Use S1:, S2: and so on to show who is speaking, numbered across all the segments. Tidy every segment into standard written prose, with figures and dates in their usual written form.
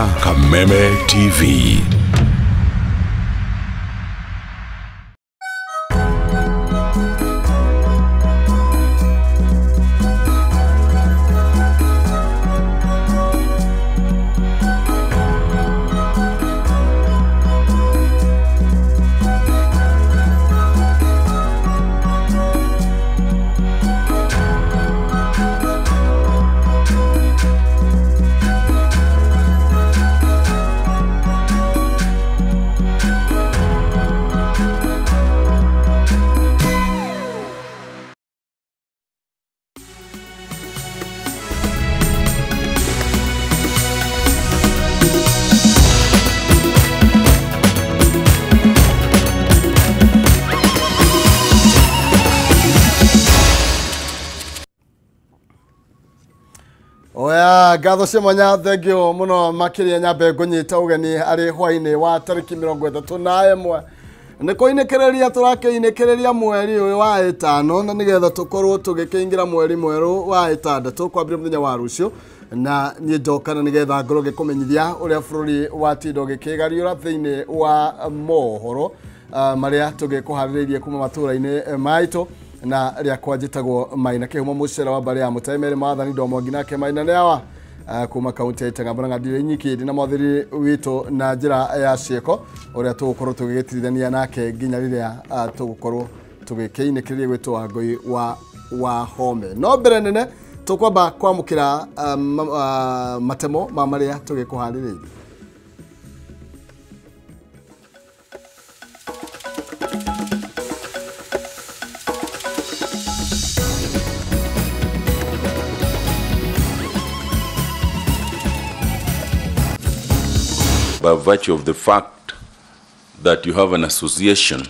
S1: Rorera Kameme TV.
S2: Oya ngatho cia mwanya thengio muno makiria nyambe ngunyita ugeni ari hwaini wa tariki 31 ni kuinikereria turakiinikereria mweri uyu wa 5 na nigetha tukorwo tugikiingira mweri mweru wa 6 kwambira muthenya wa rucio na nie njokana nigetha ngorwo ngikumenyithia uria bururi watinda ugikigariura thiini wa mohoro maria tugikuhariririe kuma matura-ini maitu na rĩakwa njĩtagwo Maina Kĩhumo mũcera wa mbarĩ ya Mũtai Mary Maathani Ndomo nginake Maina nĩ awa kuma kaunti ya Itenga Ng'andire nyiki ndĩ na mwathiri witũ na njĩra ya ciĩko ũrĩa tũgũkorwo tũgĩgĩtirithania nake nginya rĩrĩa tũgũkorwo tũgĩkĩinĩkĩrĩria gwĩtwo Wangũi wa Wahome. No mbere nene tũkwamba kwamũkĩra matemo ma marĩa tũgĩkũharĩrĩirie.
S1: By virtue of the fact that you have an association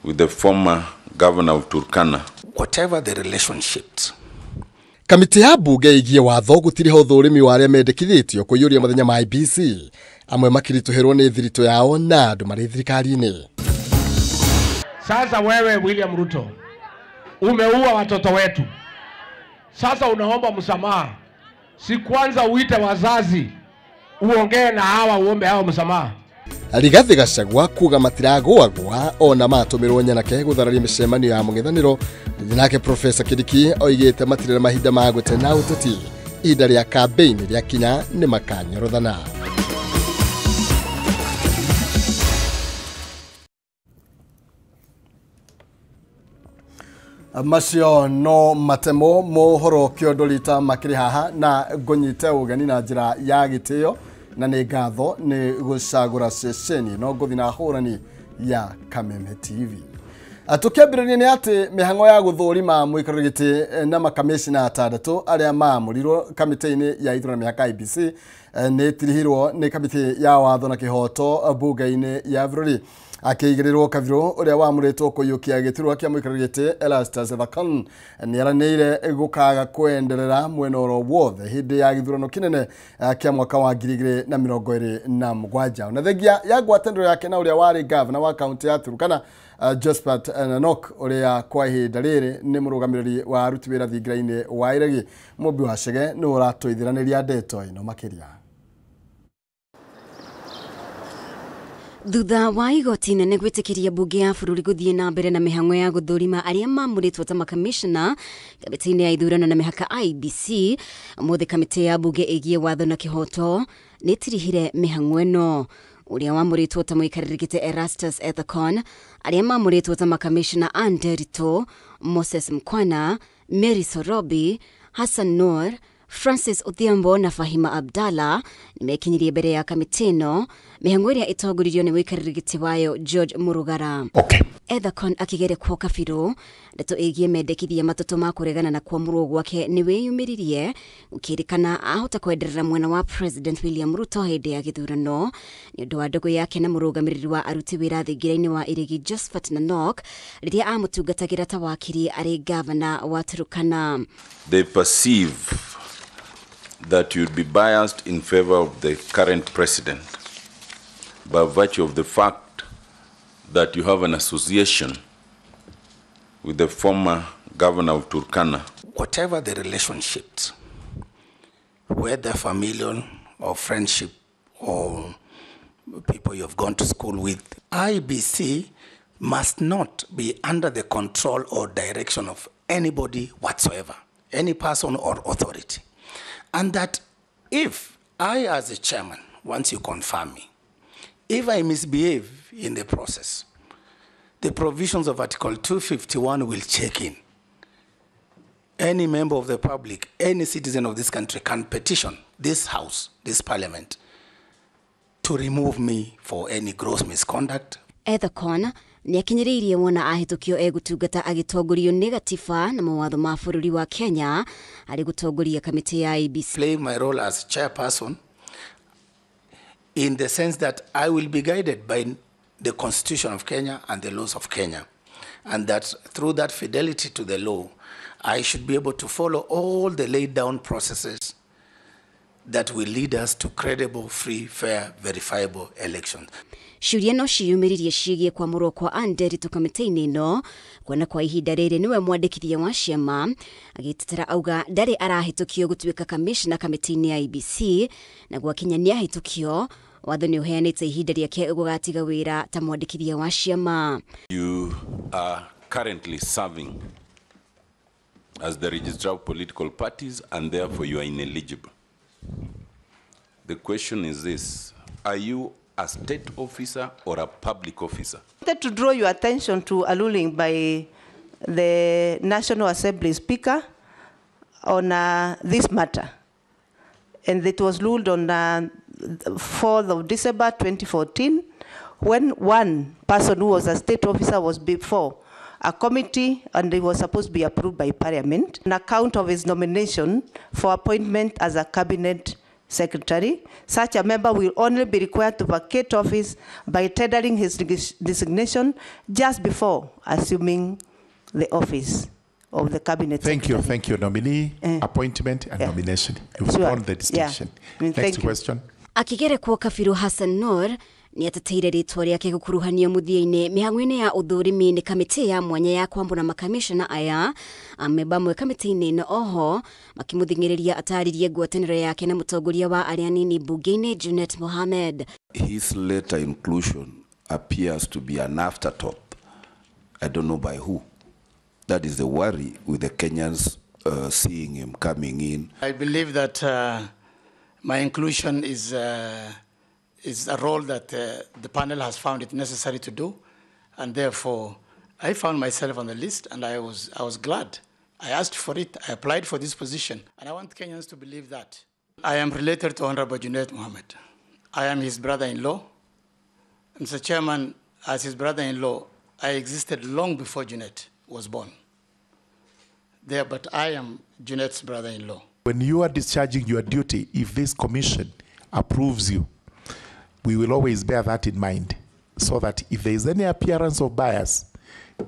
S1: with the former governor of Turkana.
S3: Whatever the relationships.
S2: Kamĩtĩ ya mbunge ĩgiĩ watho gũtiriha ũthũrimi wa arĩa mendekithĩtio kũiyũria mathenya ma IEBC amwe makiritũhĩrwo nĩ thiritũ yao na andũ marĩ thirikari-inĩ.
S4: Sasa wewe William Ruto umeua watoto wetu, sasa unaomba msamaha. Si kwanza uite wazazi uongee na hawa uombe hawa msamaha.
S2: Rigathi Gachagua kuga matiragwagwa ona matũmĩrwo nyanake gũthararia mĩcemanio ya mũng'ethanĩro. Nake Professor Kindiki oigĩte matirĩ na mahinda ma gũte na ũteti, ihinda rĩa kambĩini rĩakinya nĩ makanyorothana. Macio no matemo mohoro kĩondo rita makĩrĩ haha na ngũnyite ũgeni na njĩra ya gĩtĩo na nĩ ngatho nĩ gũcagũra ceceni no ngũthi na hũrani ya Kameme TV. Tũkĩambĩrĩria nĩ atĩ mĩhang'o ya gũthũrima mũikarĩri gĩtĩ na makamĩcina atandatũ arĩa maamũrirwo kamĩtĩ-inĩ ya ithurano mĩhaka IEBC nĩ ĩtirihirwo nĩ kamĩtĩ ya watho na kĩhoto mbunge-inĩ ya bũrũri. Akĩigĩrĩrwo kabirũ ũrĩa wamũrĩtwo kũiyũkia gĩturwa kĩa mũikarĩri gĩtĩ Erastus Ethekon nĩaranĩire gũkaga kwenderera mwena oro wothe hĩndĩ ya gĩthurano kĩnene kĩa mwaka wa 2027. Na thengia ya ngwatanĩro yake na ũrĩa warĩ gavana wa kaunti ya Turkana Josphat Nanok ũrĩa kwa ihinda rĩrĩ nĩ mũrũgamĩrĩri wa aruti wĩra thingira-inĩ wa Iregi. Mũmbi wa Chege nĩ ũratũithiranĩria ndeto ĩno makĩria.
S5: Thutha wa igoti nene gwĩtĩkĩria mbunge ya bũrũri gũthiĩ na mbere na mĩhang'o ya gũthũrima arĩa mamũrĩtwo ta makamĩcona kamĩtĩ-inĩ ya ithurano na mĩhaka IEBC, ũmũthĩ kamĩtĩ ya mbunge ĩgiĩ watho na kĩhoto nĩ ĩtirihire mĩhang'o ĩno. Ũrĩa wamũrĩtwo ta mũikarĩri gĩtĩ Erastus Ethekon, arĩa mamũrĩtwo ta makamĩcona Ann Nderitu, Moses Mkwana, Mary Sorobi, Hassan Noor, Francis Odhiambo na Fahima Abdalla nimekinyirie mbere ya kamĩtĩ ĩno mĩhang'o ĩrĩa ĩtongoririo nĩ mũikarĩri gĩtĩ wayo George Murugara.
S3: Okay.
S5: Ethekon akĩgerekwo kabirũ ndeto ĩgiĩ mendekithia matatũ ma kũregana na kwamũrwo gwake nĩ wĩyumĩririe gũkĩrĩkana ahota kwenderera mwena wa President William Ruto hĩndĩ ya gĩthurano nĩ ũndũ wa ndũgũ yake na mũrũgamĩrĩri wa aruti wĩra thingira-inĩ wa Iregi Josphat Nanok rĩrĩa amũtungatagĩra ta wakiri arĩ gavana wa Turkana.
S1: They perceive that you'd be biased in favor of the current president by virtue of the fact that you have an association with the former governor of Turkana.
S3: Whatever the relationships, whether familial or friendship or people you have gone to school with. IEBC must not be under the control or direction of anybody whatsoever, any person or authority. And that if I, as a chairman, once you confirm me, if I misbehave in the process, the provisions of Article 251 will check in. Any member of the public, any citizen of this country can petition this house, this parliament, to remove me for any gross misconduct.
S5: Ethekon nĩakinyĩrĩirie wona ahĩtũkio egũtungata agĩtongorio nĩ gatiba na mawatho ma bũrũri wa Kenya arĩ gũtongoria kamĩtĩ ya IEBC.
S3: Play my role as chairperson in the sense that I will be guided by the Constitution of Kenya and the laws of Kenya, and that through that fidelity to the law, I should be able to follow all the laid down processes that will lead us to credible, free, fair, verifiable elections.
S5: Ciũria no ciyumĩririe ciĩgiĩ kwamũrwo kwa Ann Nderitu kamĩtĩ-inĩ ĩno kuona kwa ihinda rĩrĩ nĩwe mwandĩkithia wa ciama agĩtetera auga ndarĩ arahĩtũkio gũtuĩka kamishna kamĩtĩ-inĩ ya IEBC na gwakinya nĩahĩtũkio watho nĩ ũheanĩte ihinda rĩake gũgatiga wĩra ta mwandĩkithia wa ciama.
S1: You are currently serving as the registrar of political parties and therefore you are ineligible. The question is this: are you a state officer or a public officer?
S6: I wanted to draw your attention to a ruling by the National Assembly Speaker on this matter. And it was ruled on 4th of December 2014, when one person who was a state officer was before a committee and it was supposed to be approved by Parliament, on account of his nomination for appointment as a cabinet secretary. Such a member will only be required to vacate office by tendering his designation just before assuming the office of the cabinet
S7: Thank
S6: secretary.
S7: You, thank you. Nominee, appointment and nomination. You've
S6: Sure.
S7: won the distinction.
S6: Yeah.
S7: Next
S6: Thank you.
S7: question.
S5: Akigerekwo Kabiru Hassan Noor nĩateteire rĩtwa rĩake gũkuruhanio mũthia-inĩ mĩhang'o-inĩ ya ũthũrimi nĩ kamĩtĩ ya mwanya ya kwambũra makamishna aya amemba amwe kamĩtĩ-inĩ ĩno oho makĩmũthing'ĩrĩria atarĩrie ngwatanĩro yake na mũtongoria wa arĩa anini mbunge-inĩ Junet Mohamed.
S8: His later inclusion appears to be an afterthought. I don't know by who. That is the worry with the Kenyans seeing him coming in.
S9: I believe that my inclusion is a role that the panel has found it necessary to do, and therefore I found myself on the list, and I was glad. I asked for it, I applied for this position, and I want Kenyans to believe that. I am related to Honorable Junet Mohamed. I am his brother-in-law. Mr. Chairman, as his brother-in-law, I existed long before Junet was born. There, but I am Junet's brother-in-law.
S7: When you are discharging your duty, if this commission approves you, we will always bear that in mind, so that if there is any appearance of bias,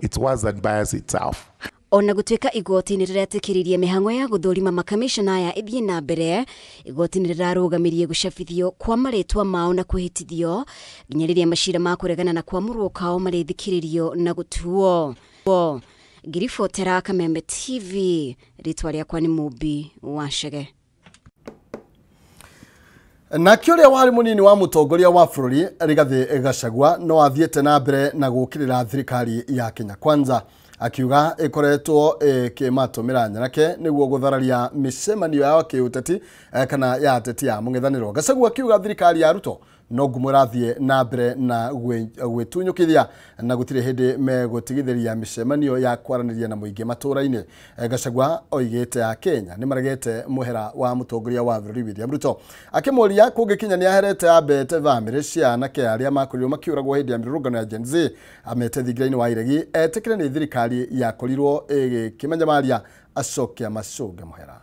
S7: it's worse than bias itself.
S5: Ona gũtuĩka igoti nĩ rĩretĩkĩririe mĩhang'o ya gũthũrima makamishna aya ĩthiĩ na mbere, igoti nĩ rĩrarũgamirie gũcabithio kwa marĩtwa mao na kwĩhĩtithio nginya rĩrĩa macira ma kũregana na kwamũrwo kwao marĩthikĩrĩrio na gũtuo. Ngiribotera Kameme TV, rĩtwa rĩakwa nĩ Mũmbi wa Chege.
S2: Nake ũrĩa warĩ mũnini wa mũtongoria wa bũrũri Rigathĩ Gachagua no athiĩte na mbere na gũũkĩrĩra thirikari ya Kenya Kwanza akiuga ĩkoretwo ĩkĩmatũmĩra nyanake nĩguo gũthararia mĩcemanio ya kĩũteti kana ya ateti ya mũng'ethanĩro. Gachagua akiuga thirikari ya Ruto no ngumo ĩrathiĩ na mbere na gwĩtunyũkithia na gũtirĩ hĩndĩ megũtigithĩria mĩcemanio ya kwaranĩria na mũingĩ matũũra-inĩ. Gachagua oigĩte a Kenya nĩ maregete mũhera wa mũtongoria wa bũrũri William Ruto akĩmũria kũngĩkinya nĩ aherete ambete bamĩrĩ cia anake arĩa makorirwo makĩũragwo hĩndĩ ya mĩrũrũngano ya Gen Z amete thingira-inĩ wa iregi etĩkĩre nĩ thirikari yakorirwo ĩgĩkĩmanyamaria acoke amacũnge mũhera.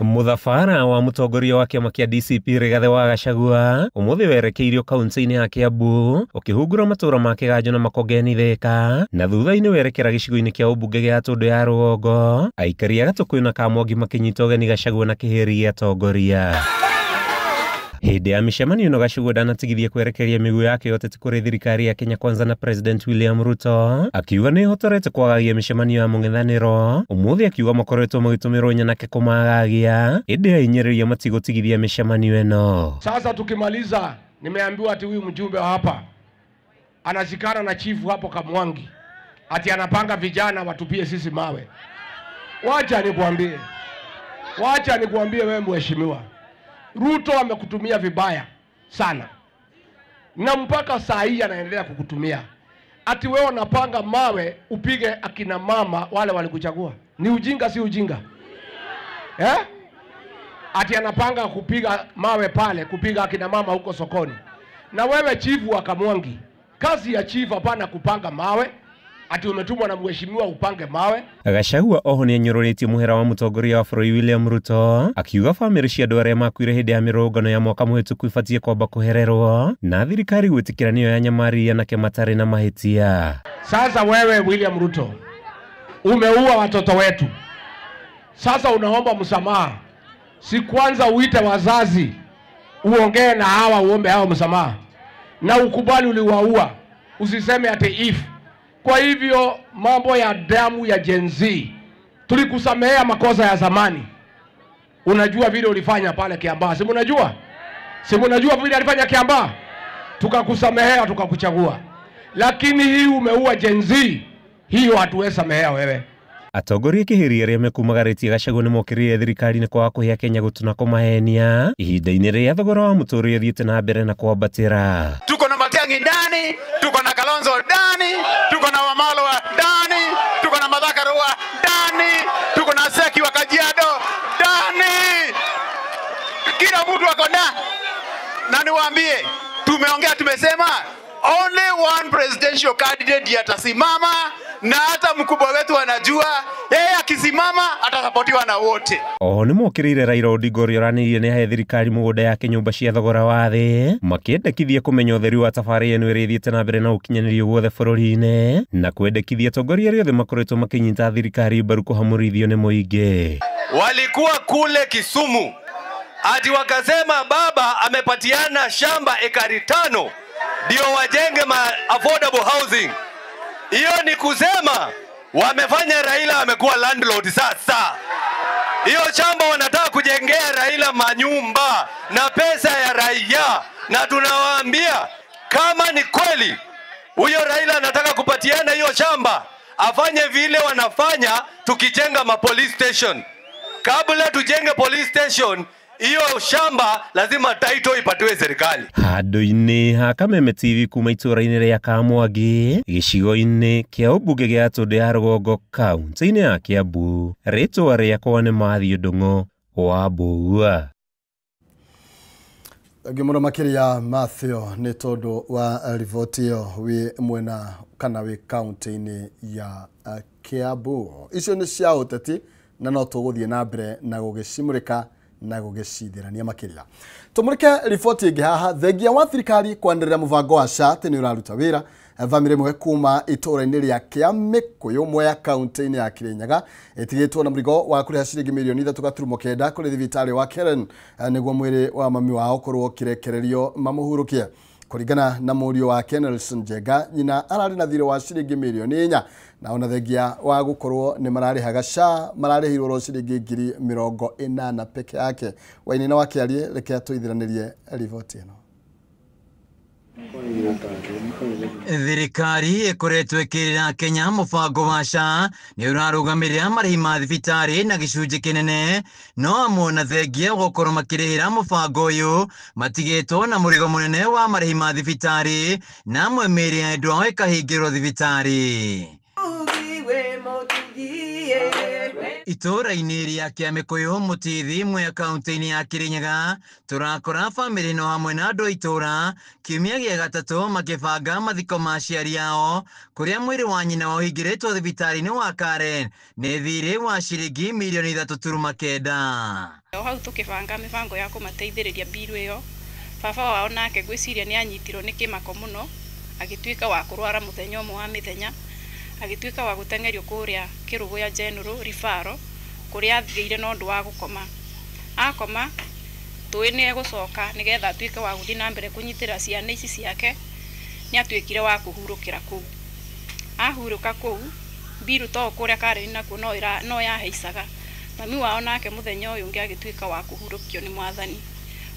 S10: Muthabara wa mutongoria wa kĩama kĩa DCP Rigathĩ wa Gachagua ũmũthĩ werekeirio kaunti-inĩ ya Kiambu ũkĩhungura matũũra ma Kĩganjo na Makongeni Thika na thutha-inĩ werekera gĩcigo-inĩ kĩa ũmbunge gĩa Tũndũ ya Rũgongo aikari a Gatũkũyũ na Kamwangi makĩnyita ũgeni Gachagua na kĩhĩri gĩa atongoria. Hĩndĩ ya mĩcemanio ĩno Gachagua ndanatigithia kwerekeria mĩguĩ yake ya ũteti kũrĩ thirikari ya Kenya Kwanza na President William Ruto, akiuga nĩ ĩhotorete kwagagia mĩcemanio ya mũng'ethanĩro. Ũmũthĩ akiuga makoretwo magĩtũmĩrwo nyanake kũmagagia, ĩndĩ ainyĩrĩria matigũtigithia mĩcemanio ĩno.
S4: Sasa tukimaliza, nimeambiwa ati huyu mjumbe wa hapa anashikana na chifu hapo Kamwangi, ati anapanga vijana watupie sisi mawe. Wacha nikuambie, wacha nikuambie wewe mheshimiwa, Ruto amekutumia vibaya sana, na mpaka saa hii anaendelea kukutumia. Ati wewe unapanga mawe upige akina mama wale walikuchagua. Ni ujinga, si ujinga? Eh? Ati anapanga kupiga mawe pale, kupiga akina mama huko sokoni. Na wewe chifu wa Kamwangi, kazi ya chifu hapana kupanga mawe. Ati umetumwa na mheshimiwa upange mawe.
S10: Gachagua oho nĩanyũrũrĩtie mũhera wa mũtongoria wa bũrũri William Ruto, akiuga bamĩrĩ cia andũ arĩa makuire hĩndĩ ya mĩrũrũngano ya mwaka mũhĩtũku ibatiĩ kwamba kũhererwo na thirikari gwĩtĩkĩra nĩyo yanyamaririe anake matarĩ na mahĩtia.
S4: Sasa wewe William Ruto umeua watoto wetu, sasa unaomba msamaha. Si kwanza uite wazazi uongee na hawa uombe hawa msamaha na ukubali uliwaua, usiseme ati if. Kwa hivyo mambo ya damu ya Gen Z, tulikusamehea makosa ya zamani. Unajua vile ulifanya pale Kiambaa, si mnajua? Si mnajua vile alifanya Kiambaa? Tukakusamehea, tukakuchagua. Lakini hii umeua Gen Z, hiyo hatuwezi samehea wewe.
S10: Atongoria kĩhĩri arĩa mekumagarĩtie Gachagua nĩmokĩrĩire thirikari nĩ kwaga kũhe Kenya gũtũ na kũmahenia ihinda-inĩ rĩrĩa thogora wa mũtũrĩre ũthiĩte na mbere na kwambatĩra.
S11: Tuko na Matiang'i ndani, tuko na Kalonzo ndani, tuko na Wamalwa ndani, tuko na Martha Karua ndani, tuko na Seki wa Kajiado ndani. Kila mtu ako ndani. Na niwaambie, tumeongea tumesema only one presidential candidate ndiye atasimama, na hata mkubwa wetu anajua yeye akisimama atasapotiwa na wote.
S10: Oho nĩmokĩrĩire Raila Odinga ũrĩa ũranĩirie nĩ ahe thirikari mũgũnda yake nyũmba cia thogora wa thĩ, makĩendekithia kũmenya ũtheri wa tabarĩra ĩno ĩrĩa ĩthiĩte na mbere na ũkinyanĩrio guothe bũrũri-inĩ, na kwendekithia atongoria arĩa othe makoretwo makĩnyita thirikari mbaru kũhamũrithio nĩ mũingĩ.
S12: Walikuwa kule Kisumu ati wakasema baba amepatiana shamba ekari 5 ndio wajenge ma affordable housing. Hiyo ni kusema wamefanya Raila amekuwa landlord sasa. Hiyo shamba wanataka kujengea Raila manyumba na pesa ya raia, na tunawaambia kama ni kweli huyo Raila anataka kupatiana hiyo shamba, afanye vile wanafanya tukijenga ma police station. Kabla tujenge police station, hiyo shamba lazima title ipatiwe serikali.
S10: Handũ-inĩ ha Kameme TV kuma itũũra-inĩ rĩa Kamwangi, gĩcigo-inĩ kĩa ũmbunge gĩa Tũndũ ya Rũgongo, kaunti-inĩ ya Kiambu, rĩtwa rĩakwa nĩ Matthew Ndung'u wa Mbũgua.
S2: Thengiũ mũno makĩria Matthew nĩ tondũ wa riboti ĩyo wĩ mwena kana wĩ kaunti-inĩ ya Kiambu. Icio nĩ cia ũteti na no tũgũthiĩ na mbere na gũgĩcimũrĩka na gũgĩcithĩrania makĩria. Tũmũrĩke riboti ĩngĩ haha. Thengia wa thirikari kwanĩrĩra mũbango wa SHA atĩ nĩ ũraruta wĩra. Bamĩrĩ ĩmwe kuma itũũra-inĩ rĩa Kĩamĩkũyũ Mwea kaunti-inĩ ya Kĩrĩnyaga ĩtigĩtwo na mũrigo wa kũrĩha ciringi mirioni 3.9 kũrĩ thibitarĩ wa Karen nĩguo mwĩrĩ wa mami wao ũkorwo ũkĩrekererio mamũhurũkie. Kũringana na mũriũ wake Nelson Njenga, nyina ararĩ na thirĩ wa ciringi mirioni 4 na ona thengia wa gũkorwo nĩ mararĩhaga SHA mararĩhirwo ro ciringi 80,000 peke yake. Wainina wa Kĩarie, reke tũithiranĩrie riboti ĩno.
S13: Thirikari ĩkoretwo ĩkĩrĩra Kenya mũbango wa SHA nĩ ũrarũgamĩrĩra marĩhi ma thibitarĩ na gĩcunjĩ kĩnene, no amwe na thengia gũkorwo makĩrĩhĩra mũbango ũyũ matigĩtwo na mũrigo mũnene wa marĩhi ma thibitarĩ, na amwe mĩĩrĩ ya endwa ao ĩkahingĩrwo thibitarĩ. Itũũra-inĩ rĩa Kĩamĩkũyũ Mũtithi Mwea kaunti-inĩ ya Kĩrĩnyaga tũrakora bamĩrĩ no hamwe na andũ a itũũra kiumia gĩa gatatũ makĩbanga mathiko ma aciari ao kũrĩa mwĩrĩ wa nyina wao ũhingĩrĩtwo thibitarĩ-inĩ wa Karen nĩ thirĩ wa ciringi mirioni 3.9.
S14: O hau tũkĩbanga mĩbango ya kũmateithĩrĩria mbiru ĩyo, baba wao nake ngwĩciria nĩ anyitirwo nĩ kĩmako mũno, agĩtuĩka wa kũrwara mũthenya ũmwe wa mĩthenya, agĩtuĩka wa gũteng'erio kũrĩa Kĩrũgũya General Referral kũrĩa athire na ũndũ wa gũkoma. Akoma tũĩ nĩ egũcoka nĩgetha atuĩke wa gũthiĩ na mbere kũnyitĩra ciana ici ciake, nĩ atuĩkire wa kũhurũkĩra kũu. Ahurũka kũu mbiru to kũrĩa Karen nakuo no yahaicaga. Mami wao nake mũthenya ũyũ ũngĩ agĩtuĩka wa kũhurũkio nĩ mwathani,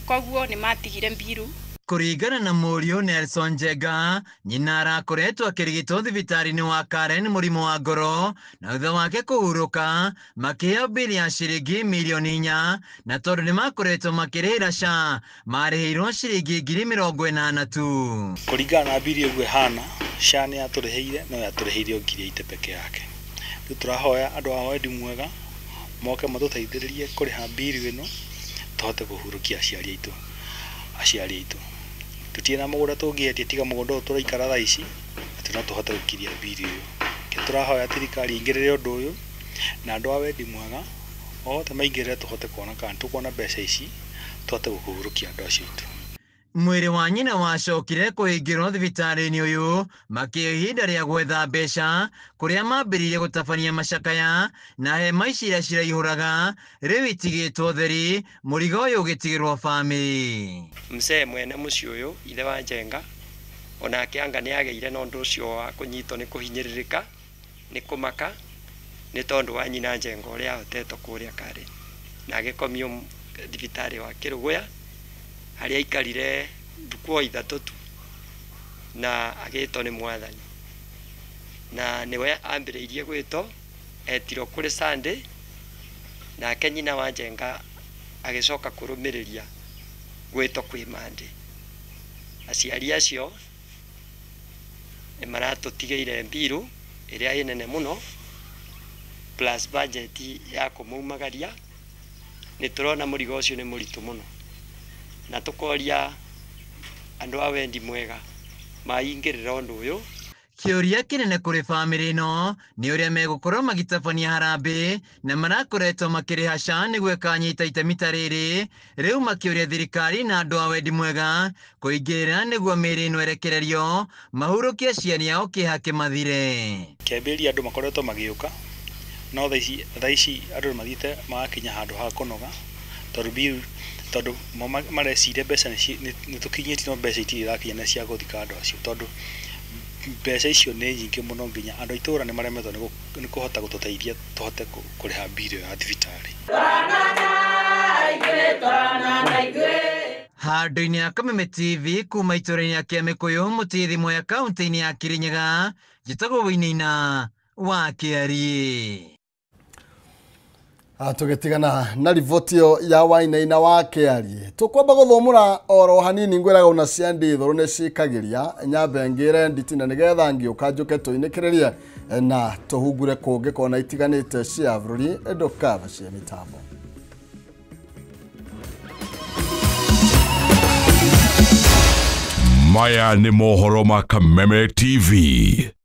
S14: koguo nĩ matigire mbiru.
S13: Kũringana na mũriũ Nelson Njenga, nyina arakoretwo akĩrigitwo thibitarĩ-inĩ wa Karen mũrimũ wa ngoro, na thutha wake kũhurũka makĩheo mbili ya ciringi mirioni 4, na tondũ nĩ makoretwo makĩrĩhĩra SHA marĩhĩirwo ciringi 80,000 tu.
S15: Kũringana na mbili ũguo ĩhana, SHA nĩ yatũrĩhĩire no yatũrĩhĩire o 80,000 peke yake. Rĩu tũrahoya andũ a wendi mwega moke matũteithĩrĩrie kũrĩha mbili ĩno tũhote kũhurũkia aciari aitũ. Tũtirĩ na mũgũnda tũngĩendia tiga mũgũnda ũyũ tũraikara thaa ici, atĩ no tũhote gũkiria mbili ĩyo. Tũrahoya thirikari ĩingĩrĩre ũndũ ũyũ na andũ a wendi mwega othe maingĩrĩre tũhote kuona kana tũkuona mbeca ici tũhote kũhurũkia andũ acio aitũ.
S13: Mwĩrĩ wa nyina wacokire kũhingĩrwo thibitarĩ-inĩ ũyũ makĩoya ihinda rĩa gwetha mbeca, kũrĩa mambĩrĩirie gũtabania macakaya na hema ici iria ciraihũraga rĩu itigĩtwo theri, mũrigo ũyũ ũgĩtigĩrwo bamĩrĩ.
S16: Mzee mwene mũciĩ ũyũ ithe wa Njenga onake anga nĩ agĩire na ũndũ ũcio wa kũnyitwo nĩ kũhinyĩrĩrĩka nĩ kũmaka nĩ tondũ wa nyina Njenga ũrĩa ahotetwo kũrĩa Karen, na agĩkomio thibitarĩ wa Kĩrũgũya harĩa aikarire thukũ o 3 tu na agĩtwo nĩ mwathani, na nĩwe ambĩrĩirie gwĩtwo etirwo kũrĩ Sunday, nake nyina wa Njenga agĩcoka kũrũmĩrĩria gwĩtwo kwĩ Monday. Aciari acio nĩ maratũtigĩire mbiru ĩrĩa ĩ nene mũno plus budget ya kũmaumagaria. Nĩ tũrona mũrigo ũcio nĩ mũritũ mũno, na tũkoria andũ a wendi mwega maingĩrĩra ũndũ ũyũ.
S13: Kĩũria kĩnene kũrĩ bamĩrĩ ĩno nĩ ũrĩa megũkorwo magĩtabania harambĩ na marakoretwo makĩrĩha SHA nĩguo ĩkanyita itemi ta rĩrĩ, rĩu makĩũria thirikari na andũ a wendi mwega kũingĩrĩra nĩguo mĩĩrĩ ĩno ĩrekererio mahurũkie aciari ao kĩeha kĩmathire.
S15: Kĩambĩrĩria andũ makoretwo magĩũka, no thaa ici andũ nĩmathiĩte magakinya handũ ha kũnoga tondũ tondũ mareciria mbeca nĩ tũkinyĩtie no mbeca itirĩ irakinya nĩ cia gũthika andũ acio, tondũ mbeca icio nĩ nyingĩ mũno nginya andũ a itũũra nĩ maremetwo nĩ kũhota gũtũteithia tũhote kũrĩha mbiri ya thibitarĩ.
S13: Handũ-inĩ ya Kameme TV kuma itũũra-inĩ ya Kĩamĩkũyũ, Mũtithi Mwea, kaũntĩ-inĩ ya Kĩrĩnyaga, njĩtagwo Wainaina wa Kĩariĩ.
S2: Tũgĩtigana na riboti ĩyo ya Wainaina wa Kĩariĩ, tũkwamba gũthũmũra oro hanini ngwĩraga ona cia ndithũrũ nĩ cikagĩria nyambe ngĩre nditina nĩgetha ngĩũka njũke tũinĩkĩrĩrie na tũhungure kũngĩ kona itiganĩte cia bũrũri ndũkaba cia mĩtambo.
S17: Maya nĩ mohoro ma Kameme TV.